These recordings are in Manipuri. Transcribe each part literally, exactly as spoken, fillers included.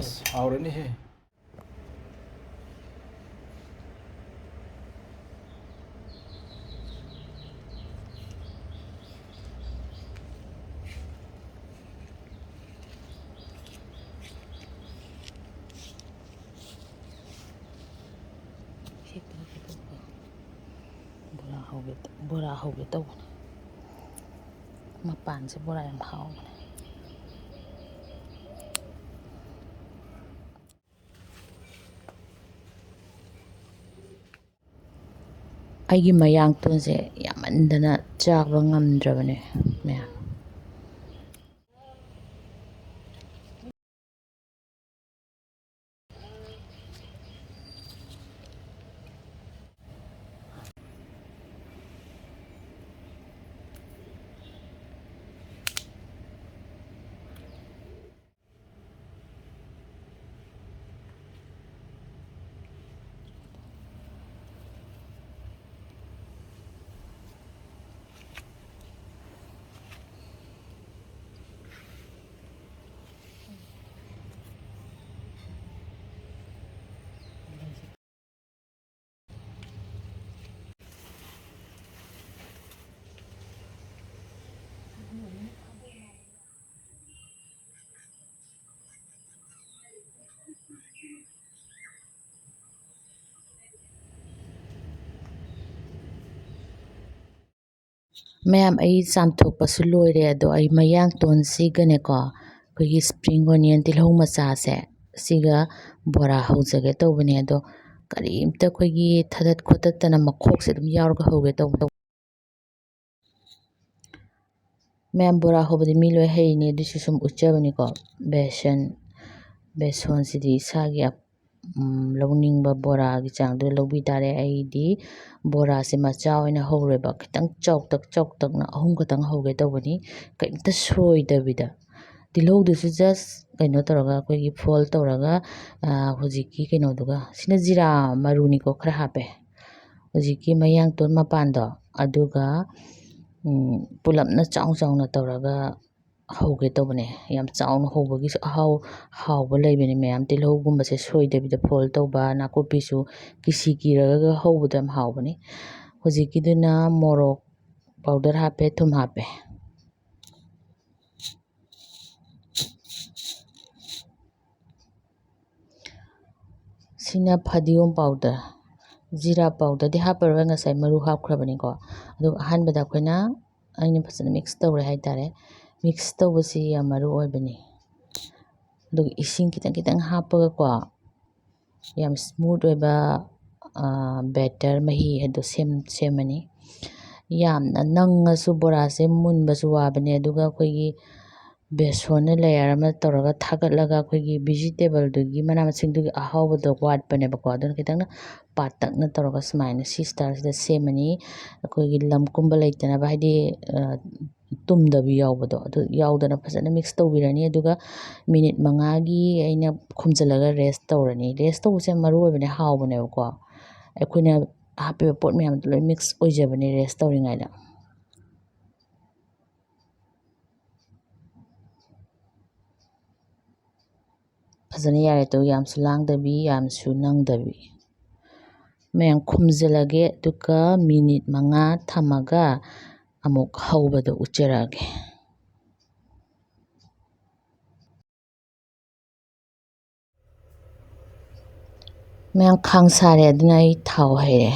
ꯑꯁ, ꯍꯥꯎꯔꯅꯤꯍꯦ꯫ ꯕꯣꯔꯥ ꯍꯧꯒꯦ, ꯕꯣꯔꯥ ꯍꯧꯒꯦ ꯇꯧꯕꯅꯦ꯫ ꯃꯄꯥꯟꯁꯦ ꯕꯣꯔꯥ ꯌꯥꯝ ꯍꯥꯎꯕꯅꯦ꯫ ꯑꯩꯒꯤ ꯃꯌꯥꯡꯇꯣꯟꯁꯦ ꯌꯥꯝꯃꯟꯗꯅ ꯆꯥꯕ ꯉꯝꯗ꯭ꯔꯕꯅꯦ ꯃꯌꯥꯝ꯫ ꯃꯌꯥꯝ, ꯑꯩ ꯆꯥꯝꯊꯣꯛꯄꯁꯨ ꯂꯣꯏꯔꯦ꯫ ꯑꯗꯣ ꯑꯩ ꯃꯌꯥꯡꯇꯣꯟꯁꯤꯒꯅꯦꯀꯣ, ꯑꯩꯈꯣꯏꯒꯤ spring onion, ꯇꯤꯜꯍꯧ ꯃꯆꯥꯁꯦ, ꯁꯤꯒ ꯕꯣꯔꯥ ꯍꯧꯖꯒꯦ ꯇꯧꯕꯅꯦ꯫ ꯑꯗꯣ ꯀꯔꯤꯝꯇ ꯑꯩꯈꯣꯏꯒꯤ ꯊꯗꯠ ꯈꯣꯠꯇꯠꯇꯅ ꯃꯈꯣꯛꯁꯦ ꯑꯗꯨꯝ ꯌꯥꯎꯔꯒ ꯍꯧꯒꯦ ꯇꯧꯕ꯫ ꯃꯌꯥꯝ, ꯕꯣꯔꯥ ꯍꯧꯕꯗꯤ ꯃꯤ ꯂꯣꯏ ꯍꯩꯅꯤ, ꯑꯗꯨꯏꯁꯨ ꯁꯨꯝ ꯎꯠꯆꯕꯅꯤꯀꯣ꯫ ꯕꯦꯁꯟ, ꯕꯦꯁꯣꯟꯁꯤꯗꯤ ꯏꯁꯥꯒꯤ ꯑꯞ-, ꯎꯝ, ꯂꯧꯅꯤꯡꯕ ꯕꯣꯔꯥꯒꯤ ꯆꯥꯡꯗꯨ ꯂꯧꯕꯤ ꯇꯥꯔꯦ꯫ ꯑꯩꯗꯤ ꯕꯣꯔꯥꯁꯦ ꯃꯆꯥ ꯑꯣꯏꯅ ꯍꯧꯔꯣꯏꯕ, ꯈꯤꯇꯪ ꯆꯥꯎꯇꯛ ꯆꯥꯎꯇꯛꯅ ꯑꯍꯨꯝ ꯈꯛꯇꯪ ꯍꯧꯒꯦ ꯇꯧꯕꯅꯤ, ꯀꯔꯤꯝꯇ ꯁꯣꯏꯗꯕꯤꯗ꯫ ꯇꯤꯜꯍꯧꯗꯨꯁꯨ just ꯀꯩꯅꯣ ꯇꯧꯔꯒ, ꯑꯩꯈꯣꯏꯒꯤ fold ꯇꯧꯔꯒ, ꯑꯥ, ꯍꯧꯖꯤꯛꯀꯤ ꯀꯩꯅꯣꯗꯨꯒ, ꯁꯤꯅ ꯖꯤꯔꯥ ꯃꯔꯨꯅꯤꯀꯣ, ꯈꯔ ꯍꯥꯞꯄꯦ꯫ ꯍꯧꯖꯤꯛꯀꯤ ꯃꯌꯥꯡꯇꯣꯟ ꯃꯄꯥꯟꯗꯣ, ꯑꯗꯨꯒ, ꯎꯝ, ꯄꯨꯂꯞꯅ ꯆꯥꯎ ꯆꯥꯎꯅ ꯇꯧꯔꯒ ꯍꯧꯒꯦ ꯇꯧꯕꯅꯦ꯫ ꯌꯥꯝ ꯆꯥꯎꯅ ꯍꯧꯕꯒꯤꯁꯨ ꯑꯍꯥꯎ-, ꯍꯥꯎꯕ ꯂꯩꯕꯅꯦ ꯃꯌꯥꯝ꯫ ꯇꯤꯜꯍꯧꯒꯨꯝꯕꯁꯦ ꯁꯣꯏꯗꯕꯤꯗ fold ꯇꯧꯕ, ꯅꯥꯀꯨꯞꯄꯤꯁꯨ ꯀꯤꯁꯤ ꯀꯤꯔꯒ ꯍꯧꯕꯗꯣ ꯌꯥꯝ ꯍꯥꯎꯕꯅꯤ꯫ ꯍꯧꯖꯤꯛꯀꯤꯗꯨꯅ ꯃꯣꯔꯣꯛ powder ꯍꯥꯞꯄꯦ, ꯊꯨꯝ ꯍꯥꯞꯄꯦ꯫ ꯁꯤꯅ ꯐꯗꯤꯒꯣꯝ powder, ꯖꯤꯔꯥ powderꯗꯤ ꯍꯥꯞꯄꯔꯣꯏ, ꯉꯁꯥꯏ ꯃꯔꯨ ꯍꯥꯞꯈ꯭ꯔꯕꯅꯤꯀꯣ꯫ ꯑꯗꯨꯒ ꯑꯍꯥꯟꯕꯗ ꯑꯩꯈꯣꯏꯅ, ꯑꯩꯅ ꯐꯖꯅ mix ꯇꯧꯔꯦ ꯍꯥꯏꯇꯥꯔꯦ꯫ Mix ꯇꯧꯕꯁꯤ ꯌꯥꯝ ꯃꯔꯨ ꯑꯣꯏꯕꯅꯤ꯫ ꯑꯗꯨꯒ ꯏꯁꯤꯡ ꯈꯤꯇꯪ ꯈꯤꯇꯪ ꯍꯥꯞꯄꯒꯀꯣ, ꯌꯥꯝ smooth ꯑꯣꯏꯕ, ꯑ, batter, ꯃꯍꯤ ꯑꯗꯨ ꯁꯦꯝ-, ꯁꯦꯝꯃꯅꯤ꯫ ꯌꯥꯝꯅ ꯅꯪꯉꯁꯨ ꯕꯣꯔꯥꯁꯦ ꯃꯨꯟꯕꯁꯨ ꯋꯥꯕꯅꯦ꯫ ꯑꯗꯨꯒ ꯑꯩꯈꯣꯏꯒꯤ ꯕꯦꯁꯣꯟꯅ layer ꯑꯃ ꯇꯧꯔꯒ ꯊꯥꯒꯠꯂꯒ ꯑꯩꯈꯣꯏꯒꯤ vegetableꯗꯨꯒꯤ, ꯃꯅꯥ ꯃꯁꯤꯡꯗꯨꯒꯤ ꯑꯍꯥꯎꯕꯗꯣ ꯋꯥꯠꯄꯅꯦꯕꯀꯣ꯫ ꯑꯗꯨꯅ ꯈꯤꯇꯪꯅ ꯄꯥꯇꯛꯅ ꯇꯧꯔꯒ ꯁꯨꯃꯥꯏꯅ ꯁꯤ styleꯁꯤꯗ ꯁꯦꯝꯃꯅꯤ꯫ ꯑꯩꯈꯣꯏꯒꯤ ꯂꯝ ꯀꯨꯝꯕ ꯂꯩꯇꯅꯕ, ꯍꯥꯏꯗꯤ, ꯑ, ꯇꯨꯝꯗꯕꯤ ꯌꯥꯎꯕꯗꯣ, ꯑꯗꯨ ꯌꯥꯎꯗꯅ ꯐꯖꯅ mix ꯇꯧꯕꯤꯔꯅꯤ꯫ ꯑꯗꯨꯒ minute ꯃꯉꯥꯒꯤ ꯑꯩꯅ ꯈꯨꯝꯖꯤꯜꯂꯒ rest ꯇꯧꯔꯅꯤ꯫ Rest ꯇꯧꯕꯁꯦ ꯌꯥꯝ ꯃꯔꯨ ꯑꯣꯏꯕꯅꯦ, ꯍꯥꯎꯕꯅꯦꯕꯀꯣ꯫ ꯑꯩꯈꯣꯏꯅ ꯍꯥꯞꯄꯤꯕ ꯄꯣꯠ ꯃꯌꯥꯝꯗꯣ ꯂꯣꯏ mix ꯑꯣꯏꯖꯕꯅꯦ rest ꯇꯧꯔꯤꯉꯩꯗ꯫ ꯐꯖꯅ ꯌꯥꯔꯦ꯫ ꯑꯗꯨ ꯌꯥꯝꯁꯨ ꯂꯥꯡꯗꯕꯤ, ꯌꯥꯝꯁꯨ ꯅꯪꯗꯕꯤ꯫ ꯃꯌꯥꯝ ꯈꯨꯝꯖꯤꯜꯂꯒꯦ, ꯑꯗꯨꯒ minute ꯃꯉꯥ ꯊꯝꯃꯒ ꯑꯃꯨꯛ ꯍꯧꯕꯗꯣ ꯎꯠꯆꯔꯛꯑꯒꯦ꯫ ꯃꯌꯥꯝ ꯈꯥꯡ ꯁꯥꯔꯦ, ꯑꯗꯨꯅ ꯑꯩ ꯊꯥꯎ ꯍꯩꯔꯦ꯫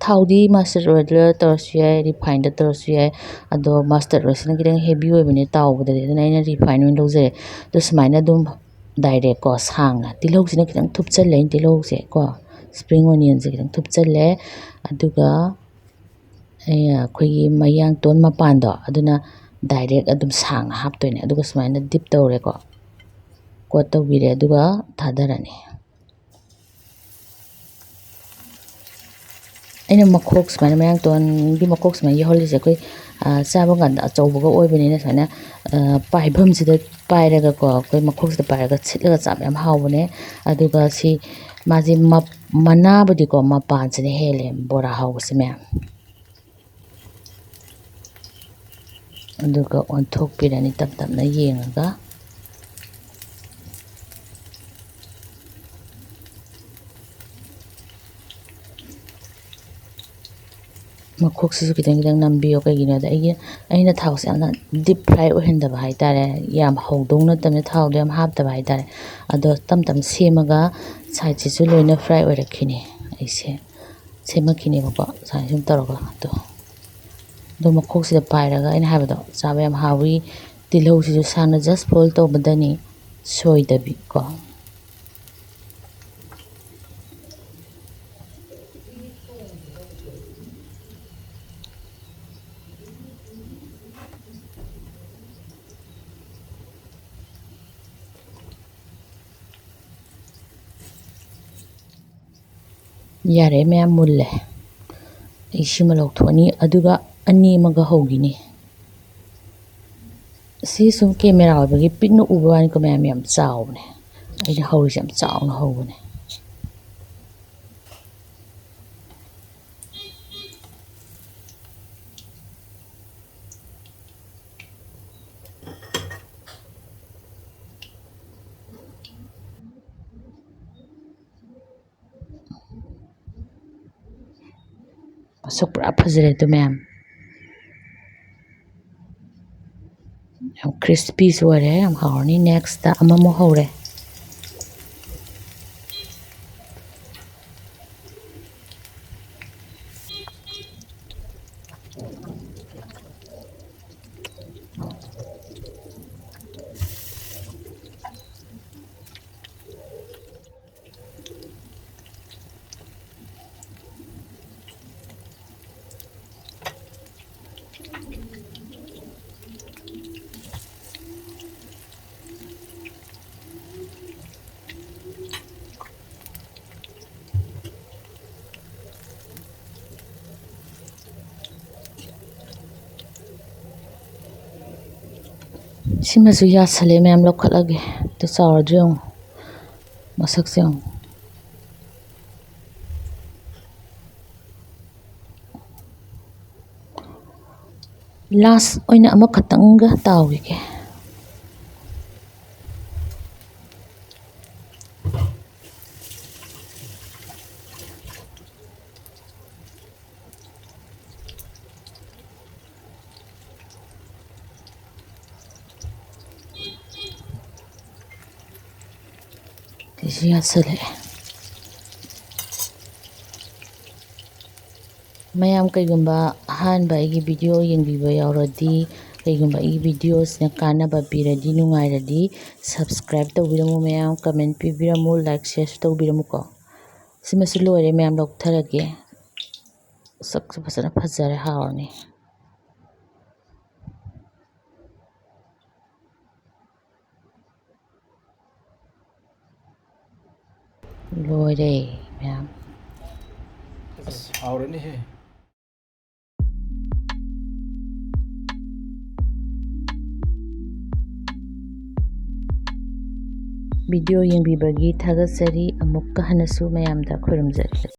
ꯊꯥꯎꯗꯤ mustard oilꯗ ꯇꯧꯔꯁꯨ ꯌꯥꯏ, refinedꯇ ꯇꯧꯔꯁꯨ ꯌꯥꯏ꯫ ꯑꯗꯣ mustard oilꯁꯤꯅ ꯈꯤꯇꯪ heavy ꯑꯣꯏꯕꯅꯦ ꯇꯥꯎꯕꯗꯗꯤ, ꯑꯗꯨꯅ ꯑꯩꯅ refine ꯑꯣꯏꯅ ꯂꯧꯖꯔꯦ꯫ ꯑꯗꯣ ꯁꯨꯃꯥꯏꯅ ꯑꯗꯨꯝ directꯀꯣ, ꯁꯥꯡꯅ꯫ ꯇꯤꯜꯍꯧꯁꯤꯅ ꯈꯤꯇꯪ ꯊꯨꯞꯆꯜꯂꯦ, ꯑꯩꯅ ꯇꯤꯜꯍꯧꯁꯦ ꯀꯣ, spring onionꯁꯦ ꯈꯤꯇꯪ ꯊꯨꯞꯆꯜꯂꯦ꯫ ꯑꯗꯨꯒ ꯑꯩ, ꯑꯩꯈꯣꯏꯒꯤ ꯃꯌꯥꯡꯇꯣꯟ ꯃꯄꯥꯟꯗꯣ, ꯑꯗꯨꯅ direct ꯑꯗꯨꯝ ꯁꯥꯡꯅ ꯍꯥꯞꯇꯣꯏꯅꯦ꯫ ꯑꯗꯨꯒ ꯁꯨꯃꯥꯏꯅ dip ꯇꯧꯔꯦꯀꯣ, coat ꯇꯧꯕꯤꯔꯦ, ꯑꯗꯨꯒ ꯊꯥꯗꯔꯅꯤ꯫ ꯑꯩꯅ ꯃꯈꯣꯛ ꯁꯨꯃꯥꯏꯅ, ꯃꯌꯥꯡꯇꯣꯟꯒꯤ ꯃꯈꯣꯛ ꯁꯨꯃꯥꯏꯅ ꯌꯥꯎꯍꯜꯂꯤꯁꯦ, ꯑꯩꯈꯣꯏ, ꯑ, ꯆꯥꯕ ꯀꯥꯟꯗ ꯑꯆꯧꯕꯒ ꯑꯣꯏꯕꯅꯤꯅ ꯁꯨꯃꯥꯏꯅ, ꯑ, ꯄꯥꯏꯐꯝꯁꯤꯗ ꯄꯥꯏꯔꯒꯀꯣ, ꯑꯩꯈꯣꯏ ꯃꯈꯣꯛꯁꯤꯗ ꯄꯥꯏꯔꯒ ꯁꯤꯠꯂꯒ ꯆꯥꯕ ꯌꯥꯝ ꯍꯥꯎꯕꯅꯦ꯫ ꯑꯗꯨꯒ ꯁꯤ ꯃꯥꯁꯦ ꯃꯞ-, ꯃꯅꯥꯕꯨꯗꯤꯀꯣ ꯃꯄꯥꯟꯁꯤꯅ ꯍꯦꯜꯂꯦ ꯕꯣꯔꯥ ꯍꯥꯎꯕꯁꯦ ꯃꯌꯥꯝ꯫ ꯑꯗꯨꯒ ꯑꯣꯟꯊꯣꯛꯄꯤꯔꯅꯤ ꯇꯞ ꯇꯞꯅ ꯌꯦꯡꯉꯒ꯫ ꯃꯈꯣꯛꯁꯤꯁꯨ ꯈꯤꯇꯪ ꯈꯤꯇꯪ ꯅꯝꯕꯤꯌꯣ꯫ ꯀꯩꯒꯤꯅꯣꯗ ꯑꯩꯒꯤ, ꯑꯩꯅ ꯊꯥꯎꯁꯦ ꯌꯥꯝꯅ deep fry ꯑꯣꯏꯍꯟꯗꯕ ꯍꯥꯏꯇꯥꯔꯦ, ꯌꯥꯝ ꯍꯧꯗꯧ ꯅꯠꯇꯕꯅꯤꯅ ꯊꯥꯎꯗꯣ ꯌꯥꯝ ꯍꯥꯞꯇꯕ ꯍꯥꯏꯇꯥꯔꯦ꯫ ꯑꯗꯣ ꯇꯞ ꯇꯞꯅ ꯁꯦꯝꯃꯒ sideꯁꯤꯁꯨ ꯂꯣꯏꯅ fry ꯑꯣꯏꯔꯛꯈꯤꯅꯤ꯫ ꯑꯩꯁꯦ ꯁꯦꯝꯃꯛꯈꯤꯅꯦꯕꯀꯣ, ꯁꯨꯃꯥꯏꯅ ꯁꯨꯝ ꯇꯧꯔꯒ꯫ ꯑꯗꯣ, ꯑꯗꯣ ꯃꯈꯣꯛꯁꯤꯗ ꯄꯥꯏꯔꯒ, ꯑꯩꯅ ꯍꯥꯏꯕꯗꯣ, ꯆꯥꯕ ꯌꯥꯝ ꯍꯥꯎꯋꯤ꯫ ꯇꯤꯜꯍꯧꯁꯤꯁꯨ ꯁꯥꯡꯅ just fold ꯇꯧꯕꯗꯅꯤ, ꯁꯣꯏꯗꯕꯤ ꯀꯣ꯫ ꯌꯥꯔꯦ ꯃꯌꯥꯝ, ꯃꯨꯜꯂꯦ꯫ ꯑꯩ ꯁꯤꯃ ꯂꯧꯊꯣꯛꯑꯅꯤ, ꯑꯗꯨꯒ ꯑꯅꯤ ꯑꯃꯒ ꯍꯧꯈꯤꯅꯤ꯫ ꯁꯤ ꯁꯨꯝ camera ꯑꯣꯏꯕꯒꯤ ꯄꯤꯛꯅ ꯎꯕ ꯋꯥꯅꯤꯀꯣ ꯃꯌꯥꯝ, ꯌꯥꯝ ꯆꯥꯎꯕꯅꯦ꯫ ꯑꯩꯅ ꯍꯧꯔꯤꯁꯦ ꯌꯥꯝ ꯆꯥꯎꯅ ꯍꯧꯕꯅꯦ꯫ ꯃꯁꯛ ꯄꯨꯔꯥ ꯐꯖꯔꯦ ꯑꯗꯨ ꯃꯌꯥꯝ꯫ ꯌꯥꯝ crispyꯁꯨ ꯑꯣꯏꯔꯦ, ꯌꯥꯝ ꯍꯥꯎꯔꯅꯤ꯫ Nextꯇ ꯑꯃꯃꯨꯛ ꯍꯧꯔꯦ꯫ ꯁꯤꯃꯁꯨ ꯌꯥꯁꯜꯂꯦ ꯃꯌꯥꯝ, ꯂꯧꯈꯠꯂꯒꯦ꯫ ꯑꯗꯨ ꯆꯥꯎꯔꯗ꯭ꯔꯥ ꯌꯦꯡꯉꯨ, ꯃꯁꯛꯁꯦ ꯌꯦꯡꯉꯨ꯫ Last ꯑꯣꯏꯅ ꯑꯃꯈꯛꯇꯪꯒ ꯇꯥꯎꯈꯤꯒꯦ꯫ ꯁꯤꯁꯨ ꯌꯥꯁꯜꯂꯛꯑꯦ꯫ ꯃꯌꯥꯝ, ꯀꯩꯒꯨꯝꯕ ꯑꯍꯥꯟꯕ ꯑꯩꯒꯤ video ꯌꯦꯡꯕꯤꯕ ꯌꯥꯎꯔꯗꯤ, ꯀꯩꯒꯨꯝꯕ ꯑꯩꯒꯤ videoꯁꯤꯅ ꯀꯥꯟꯅꯕ ꯄꯤꯔꯗꯤ, ꯅꯨꯡꯉꯥꯏꯔꯗꯤ, subscribe ꯇꯧꯕꯤꯔꯝꯃꯨ ꯃꯌꯥꯝ, comment ꯄꯤꯕꯤꯔꯝꯃꯨ, like shareꯁꯨ ꯇꯧꯕꯤꯔꯝꯃꯨꯀꯣ꯫ ꯁꯤꯃꯁꯨ ꯂꯣꯏꯔꯦ ꯃꯌꯥꯝ, ꯂꯧꯊꯔꯒꯦ꯫ ꯁꯛꯁꯨ ꯐꯖꯅ ꯐꯖꯔꯦ, ꯍꯥꯎꯔꯅꯤ꯫ ꯂꯣꯏꯔꯦ ꯃꯌꯥꯝ꯫ ꯑꯁ, ꯍꯥꯎꯔꯅꯤꯍꯦ꯫ Video ꯌꯦꯡꯕꯤꯕꯒꯤ ꯊꯥꯒꯠꯆꯔꯤ꯫ ꯑꯃꯨꯛꯀ ꯍꯟꯅꯁꯨ ꯃꯌꯥꯝꯗ ꯈꯨꯔꯨꯝꯖꯔꯤ꯫